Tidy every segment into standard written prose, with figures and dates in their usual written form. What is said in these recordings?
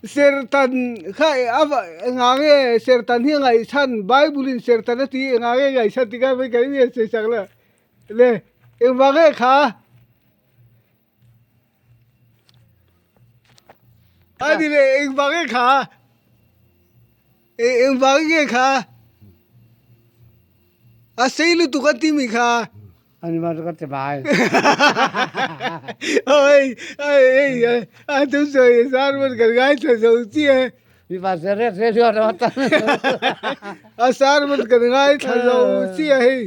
Serhtan kha engah nge serhtan hi a ngaihchhan Bible in serhtan a tih engah nge ngaihchhan tih kha kan in sawi sak le le engvang nge kha a ni le engvang nge kha engvang nge kha a sei lutuk a ti mi kha. Ani ma ka ti bai. Oi ai ai a tu sawi sar man kan ngai thla zo chiah e. Mi pa se re se rio ro ta. A sar man kan ngai thla zo chiah hei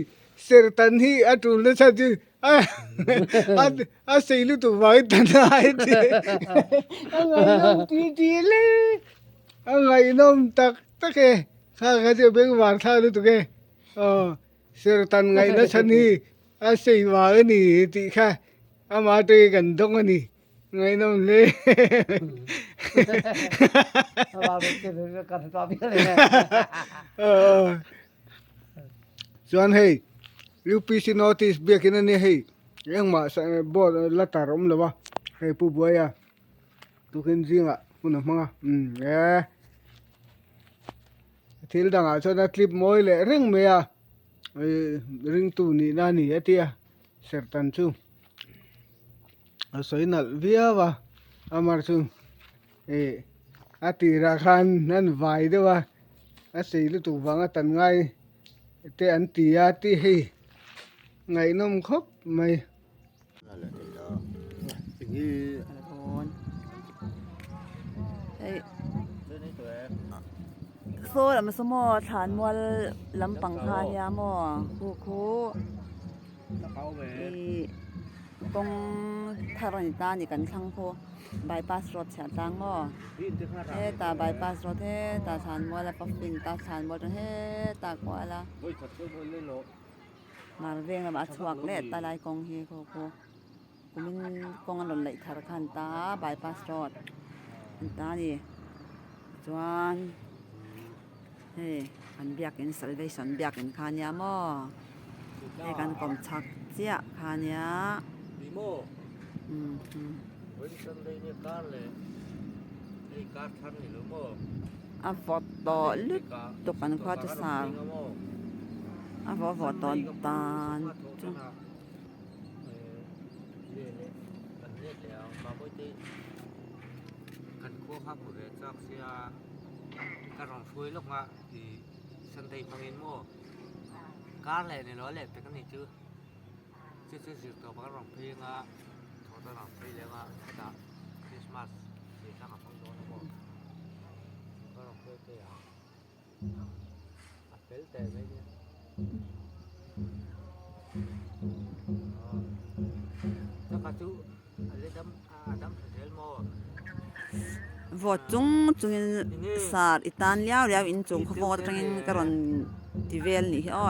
sertan hi a tul nasa chu a sei lutuk vangin ta nai ti. A ngaihnawm ti ti le a ngaihnawm tak tak e kha kha chu bengvar thla lutuk e aw. Sertan ngaihna chhan hi a sei vang a ni tih kha ama atangin kan dawng a ni ngaihnawm hle. Chuan hei UPC notice biakin a nia hei engmah board la tar awm lo a hei Pu Buaia tukin zingah hun a hmang a umm e. Thil dangah chuan a clip mawi leh reng mai a ih ringtu nihna a ni a tia serhtan chu a sawi nalh viau a amar chu ih a tirah khan an vai deuh a a sei lutuk vang a tan ngai te an ti a tih hei ngaihnawm khawp mai. Saw lam saw maw thlanmual lampang kha a nia maw khu khu ih kawng thar a ni ta a ni kan thlang khu bypass road chhiah tlang maw hetah bypass road hetah thlanmual a paving ta thlanmual atang hetah kual a. Mar veng lamah a chhuak leh ta lai kawng hi khaw khaw kumin kawng an rawn laih thar kha an ta a bypass road an ta a ni chuan hei an biakin salvation biakin kha ania maw hei kan kawm chhak chiah kha ania a vawt tawh lutuk an khua chu sar. A vawh vawh tawh dan chu. Vawt chung chungin sar i tan liau liau in chung khaw vawt atangin ka rawn ti vel nih hi aw.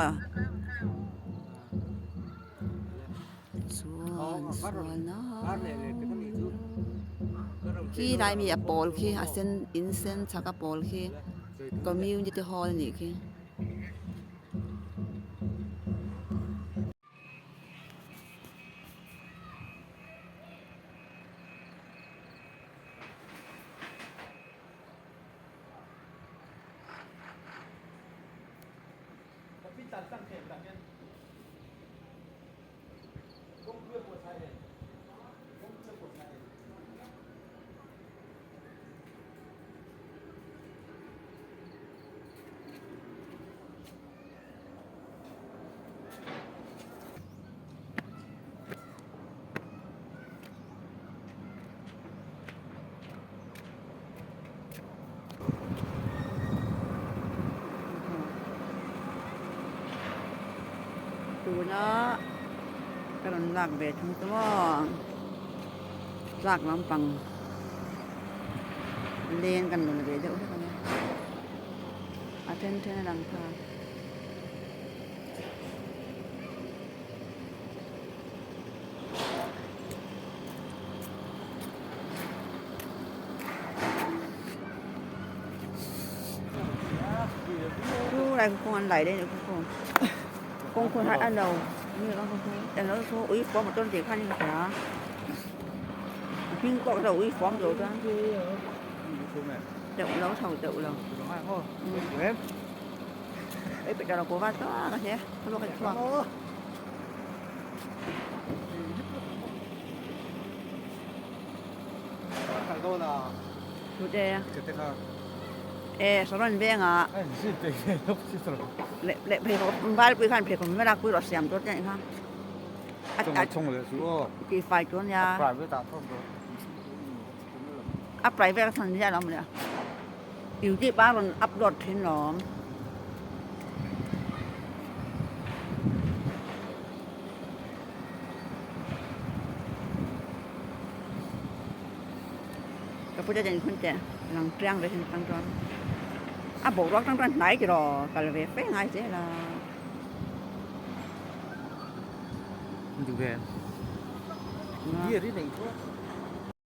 Chuan sualna khi lai mi a pawl khi a sen in sen chhak a pawl khi. Community hall a nih khi. Tuna ka rawn lak ve thung chu maw tlak lampang leng kan rawn ve deuh hlek a nia a then then a lang thla. Chu lai kawng an lai daih a ni kawng kawng khaw hi a lo ui fawm a tawn tih khan a inhria a hming pawh ka ui fawm zo chuan. Teuh lo chho teuh lo. Ei pe lo ko va to ka he. Lo ka chuak. Tute. E saron venga. Le le phei ko val pui khan phei ko me lak pui ro siam to te kha. A chung le su o. Ki fai to nia. Private a thom to. A private a than zia lawm le. Youtube a rawn upload thin lawm. Ka pu te khun te lang triang ve hin tang chuan a boruak tang chuan hnai ti raw kal ve fe ngai zel a. Duh ve. Beer i nei tho.